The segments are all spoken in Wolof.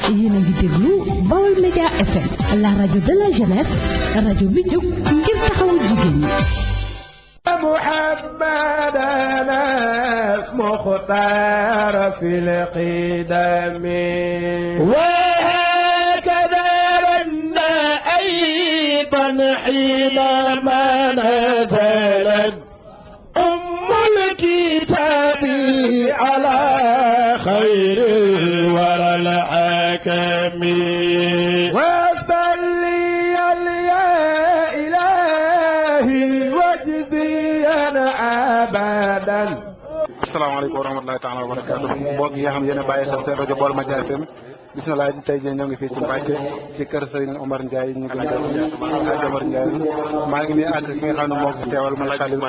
yéen a ngi déglu Baol Média FM la rajo de la jeunesse rajo bi jóg ngir taxawu jigéen ñi. محمدنا مختار في القدم وهكذا رنا أيضا حينما نزلت أم الكتاب على خير الورى الحكم وصلي يا إلهي وجزينا أبدا. asalaamaaleykum wa rahmatulahi taala wa barakaatu mbokk yi nga xam yéen a bàyyi xel seen rajo Baol Média FM bisimilah tey jii ñoo ngi fii ci Mbacke ci kër Serigne Omar Ndiaye ñu gën a Hadj Omar Ndiaye maa ngi nii ànd ki nga xam ne moo fi teewal mooy xalif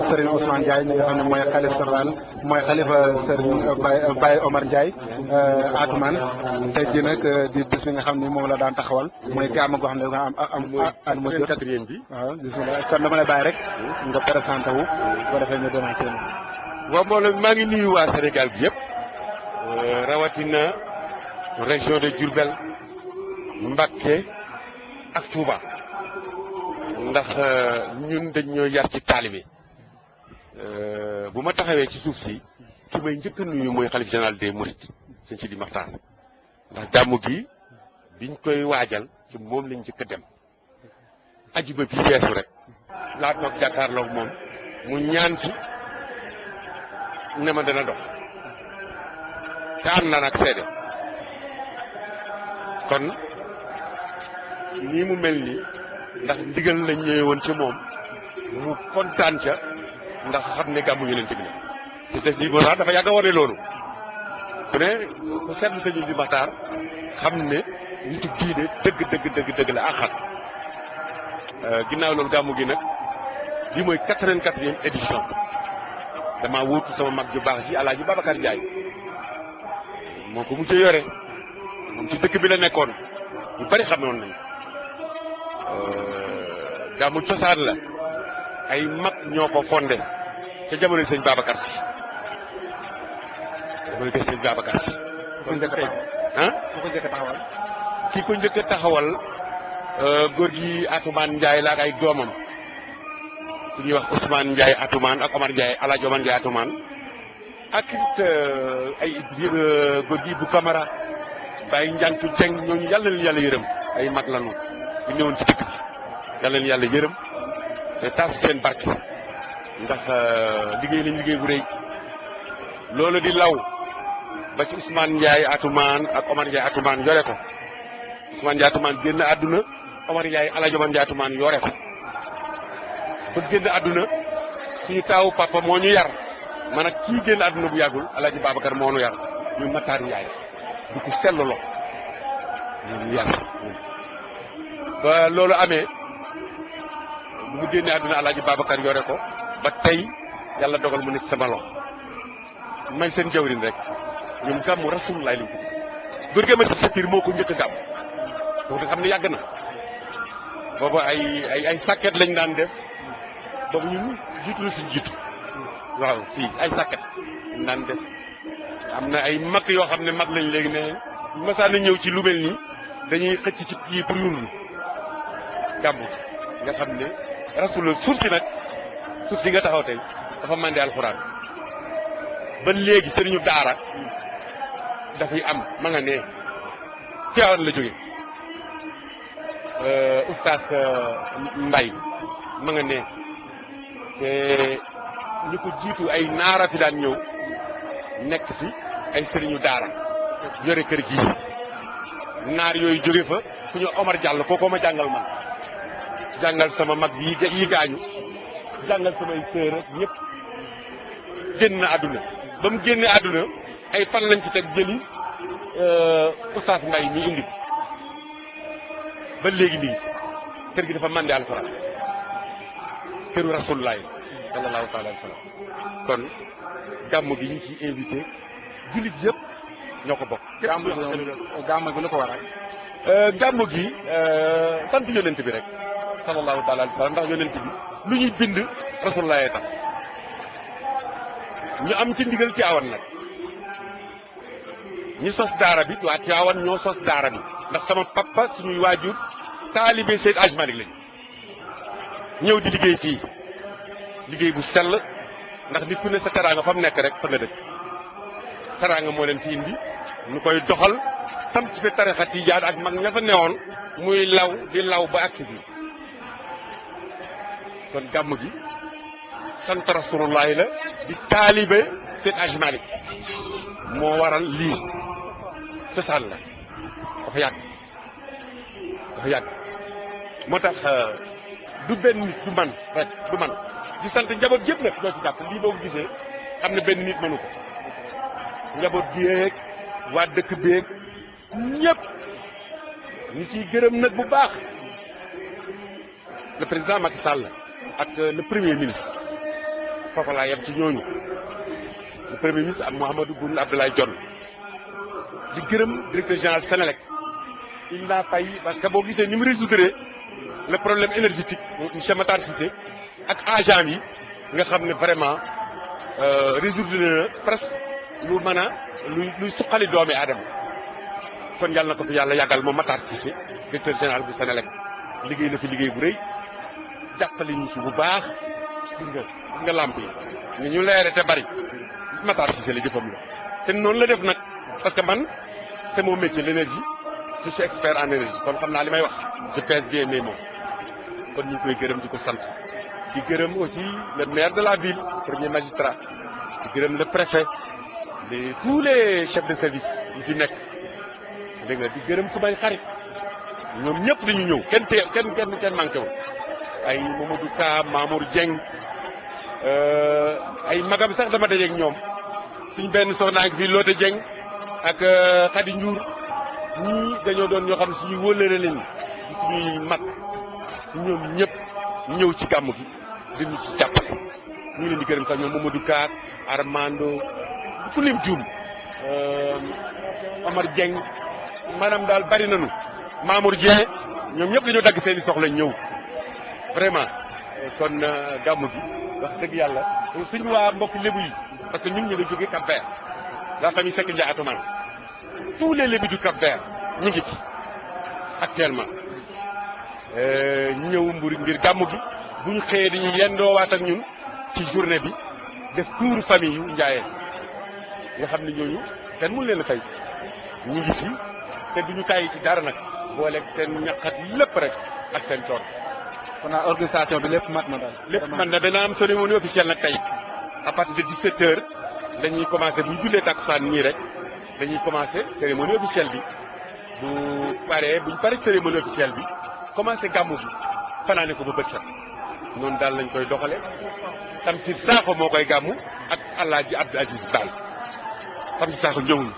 Serigne Ousmane Ndiaye ñi nga xam ne mooy xalif général mooy xalifa Serigne Baye Omar Ndiaye Atoumane tey jii nag di bis bi nga xam ni moom la daan taxawal mooy gàmm goo xam ne am mu jot quatrième bi waaw bisimilah kon dama lay bàyyi rek nga présenté wu boo defee ñu demaat seen waaw mbooloo maa ngi nuyu waa Sénégal gi yëpp rawatina région de Diourbel Mbacké ak Touba ndax ñun dañ ñoo yar ci taalibe bu ma taxawee ci suuf si ki may njëkk a nuyu mooy xalif général des Mourides sëñ Sidi Maxtaar ndax gàmmu gi biñ koy waajal ci moom lañ njëkk a dem ajuma bi weesu rek laa toog jàkkaarloog moom mu ñaan ci ne ma dana dox te am na nag seede kon nii mu mel ni ndax ndigal lañ ñëwee woon ci moom mu kontaan ca ndax xam ne gàmmu yonent bi la ci sëñ bi moo tax dafa yàgg a wane loolu ku ne ku seetlu sëñ bi Maxtaar xam ne nitu diine dëgg la ak xat ginnaaw loolu gàmmu gi nag bi mooy 84e édition dama wuutu sama mag ju baax ji Alaaji Babacar Ndiaye moo ko mujjee yore moom ci dëkk bi la nekkoon ñu bari xamoon nañu gàmmu cosaan la ay mag ñoo ko fondé ca jamono sëñ Babacar si jamono sëñ Babacar si. kon njëkk a ah ku ko njëkk a taxawal. kii ko njëkk a taxawal góor gi Atoumane Ndiaye la ak ay doomam su ñuy wax Ousmane Ndiaye Atoumane ak Omar Ndiaye Alaaji Omar Ndiaye Atoumane ak it ay góor gi bu Camara Baye Ndiantou Dieng ñooñu yàlla leen yàlla yërëm ay mag lañu ñu ñëwoon ci dëkk bi yàlla leen yàlla yërëm te taas seen barke ndax liggéey nañ liggéey bu rëy loolu di law ba ci Ousmane Ndiaye Atoumane ak Omar Ndiaye Atoumane yore ko Ousmane Ndiaye Atoumane génn àdduna Omar Ndiaye Alaaji Omar Ndiaye Atoumane yore ko ba génn àdduna suñu taawu papa moo ñu yar man ak kii génn àdduna bu yàggul Alaaji Babacar moo ñu yar ñu Matar Ndiaye du ko sellu lo ñu yar ba loolu amee bu mu génnee àdduna Alaaji Babacar yore ko ba tey yàlla dogal mu nekk sama loxo may seen jawrin rek ñoom gàmmu Rasulullah lañ ko góor gi ma ci sa biir moo ko njëkk a gàmm donc nga xam ne yàgg na boobu ay sàkket lañ daan def boobu ñun jiitu la si jiitu waaw fii ay sàkket lañ daan def am na ay mag yoo xam ne mag lañ léegi ne masaan na ñëw ci lu mel nii dañuy xëcc ci kii pour yurlu gàmmu nga xam ne Rasulullah suuf si nag suuf si nga taxaw tey dafa màndi alxuraan ba léegi sëriñu daara dafay am ma nga ne Tiwaawan la jóge oustaz Mbay ma nga ne te ñi ko jiitu ay naara fi daan ñëw nekk fi ay sëriñu daara yore kër gi naar yooyu jóge fa ku ñu Omar Diallo kookoo ma jàngal man jàngal sama mag yi gaañu jàngal samay sœur ak ñëpp génn na àdduna ba mu génne àdduna ay fan lañ ci teg jëli oustaz Mbay ñu indi ba léegi nii kër gi dafa màndi alxuraan këru Rasulullah sallallahu taala alayhi wa sallam kon gàmmu gi ñu ngi ciy invité jullit yëpp ñoo ko bokk. gàmmu gi lu ko waral. gàmmu gi sant yonent bi rek sallallahu taala alayhi wa sallam ndax yonent bi lu ñuy bind Rasulullah tax ñu am ci ndigal ci awan nag ñi sos daara bi waa Tiwaawan ñoo sos daara bi ndax sama papa suñuy waajur taalibe Seydi Hadji Malick lañ ñëw di liggéey fii liggéey bu sell ndax nit ku ne sa teraanga fa mu nekk rek fa nga dëkk teraanga moo leen fi indi ñu koy doxal sam ci fi tarixa tijaan ak mag ña fa newoon muy law di law ba agsi fii kon gàmm gi sant rasulullahi la di taalibe Seydi Hadji Malick moo waral lii cosaan la dafa yàgg moo tax du benn nit du man rek du man di sant njaboot yëpp nag ñoo ci jàpp lii boo ko gisee xam ne benn nit mënu ko njaboot gi yeeg waa dëkk beeg ñëpp ñu ciy gërëm nag bu baax le président Macky Sall ak le premier ministre foofa laa yem ci ñooñu le premier ministre ak Mouhamadou Boun Abdallah Dionne di gërëm directeur général Sénélec il n'a pas parce que boo gisee ni mu résoudre le problème énergétique monsieur Matar Cissé ak agent yi nga xam ne vraiment résoudre na presque lu mën a luy suqali doomi aadama kon yàlla na ko fi yàlla yàggal moom Matar Cissé directeur général bu Sénélec liggéey na fi liggéey bu rëy jàppale ñu si bu baax gis nga lamp yi ni ñu leere te bari Matar Cissé la jëfam la te noonu la def nag parce que man c'est mon métier l'énergie je suis expert en énergie kon xam naa li may wax je pèse bien mes mots kon ñu ngi koy gërëm di ko sant di gërëm aussi le maire de la ville premier magistrat di gërëm le préfet tous les chefs de service yi fi nekk dégg nga di gërëm sumay xarit ñoom ñëpp dañu ñëw kenn manqué wul ay Mamadou Ka Mamour Dieng ay magam sax dama dajeeg ñoom suñ benn soxnaa ngi fii Lotte Dieng ak Khady Ndiour ñii dañoo doon ñoo xam ne suñuy wëllëre lañ di suñuy mag ñoom ñëpp ñëw ci gàmm gi dañu ci jàppale ñu leen di gërëm sax ñoom Mamadou Ka Armando ku lim Dioum Omar Dieng maanaam daal bari nañu Mamour Dieng ñoom ñëpp dañoo dagg seen i soxla ñëw vraiment kon gàmm gi wax dëgg yàlla suñu waa mbokk lébu yi parce que ñun ñu ngi jógee Cap Vert la famille Seck Ndiaye Atoumane tous les lébus du Cap Vert ñu ngi fi actuellement ñëw mbir ngir gàmm gi bu ñu xëyee dañuy yendoowaat ak ñun ci journée bi def tuuru famille yu Ndiayeen nga xam ne ñooñu kenn mënu leen a fay ñu ngi fi te duñu tàyyi ci dara nag booleeg seen ñaqat lépp rek ak seen coono. kon organisation bi lépp mat na daal. lépp mat na dana am cérémonie officielle nag tey à partir de 17h dañuy commencé bu ñu jullee takkusaan nii rek dañuy commencé cérémonie officielle bi bu ñu paree cérémonie officielle bi commencé gàmmu gi fanaane ko ba bët set noonu daal lañ koy doxale Tamsir Sakho moo koy gàmmu ak El Hadj Abdou Aziz Baye Tamsir Sakho ñëwul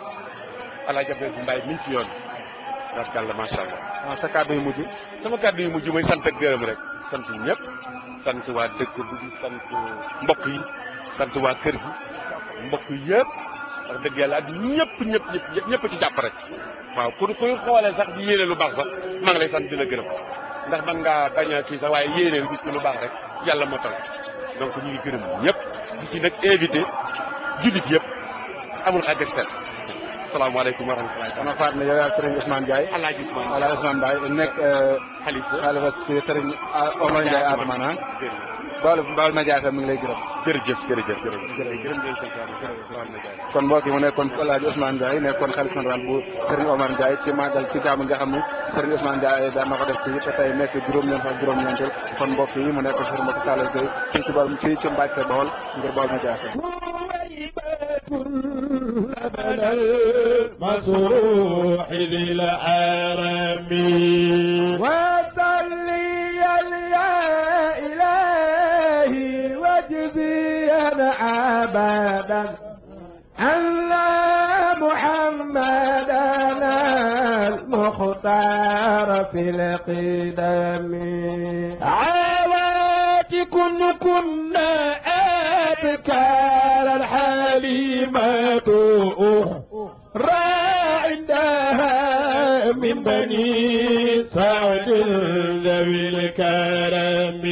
El Hadj Abdou Aziz Baye mi ngi ci yoon barkalla macha allah. waaw sa kàddu yu mujj. sama kàddu yu mujj mooy sant ak gërëm rek sant ñëpp sant waa dëkk bi sant mbokk yi sant waa kër gi mbokk yëpp wax dëgg yàlla ak ñëpp ci jàpp rek waaw pour kuy xoolee sax di yéene lu baax sax maa ngi lay sant di la gërëm ndax man ngaa bañ a kii sax waaye yéene nit ki lu baax rek yàlla moo tax donc ñu ngi gërëm ñëpp di ci nag invité jullit yëpp amul xaaj ak seet. asalaamaaleykum wa rahmatulah. ma faat ne yow yaa Serigne Ousmane Ndiaye. Alaaji Ousmane Alaaji Ousmane Ndiaye nekk xalifa fii Serigne Omar Ndiaye Atoumane Baol Média FM mi ngi lay gërëm. jërëjëf. kon mbokk yi mu nekkoon Alaaji Ousmane Ndiaye nekkoon xalifa général bu Serigne Omar Ndiaye ci màggal ci gàmm nga xam ne Serigne Ousmane Ndiaye daan na ko def fii te tey nekk juróom-ñeenteel kon mbokk yi mu nekkoon Serigne Mati Sall Gueye fii ci Mbacke Baol ngir Baol Média FM. المسروح للعالم وصلي يا إلهي واجزيا أبدا على محمدنا المختار في القدم عواتك كنا أبكار الحليمة عندها من بني سعد ذوي الكرم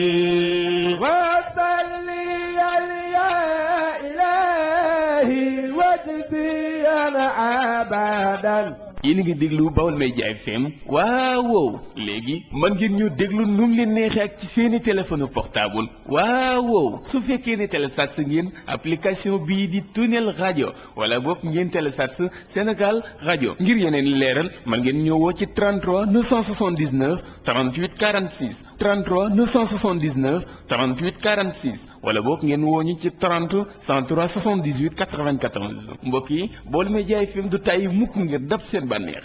وصلي يا إلهي واجزي أنا أبدا yéen a ngi déglu Baol Média FM waaw léegi mën ngeen ñu déglu nu mu leen neexee ak ci seeni téléphone portable waaw su fekkee ne télécharge ngeen application bii di Tunnel Radio wala boog ngeen télécharge Sénégal Radio ngir yeneen leeral mën ngeen ñëwoo ci 33 979 38 46 33 979 38 46 wala boog ngeen woo ñu ci 30 103 78 94 mbokk yi Baol Média FM du tàyyi mukk ngir dab seen bànneex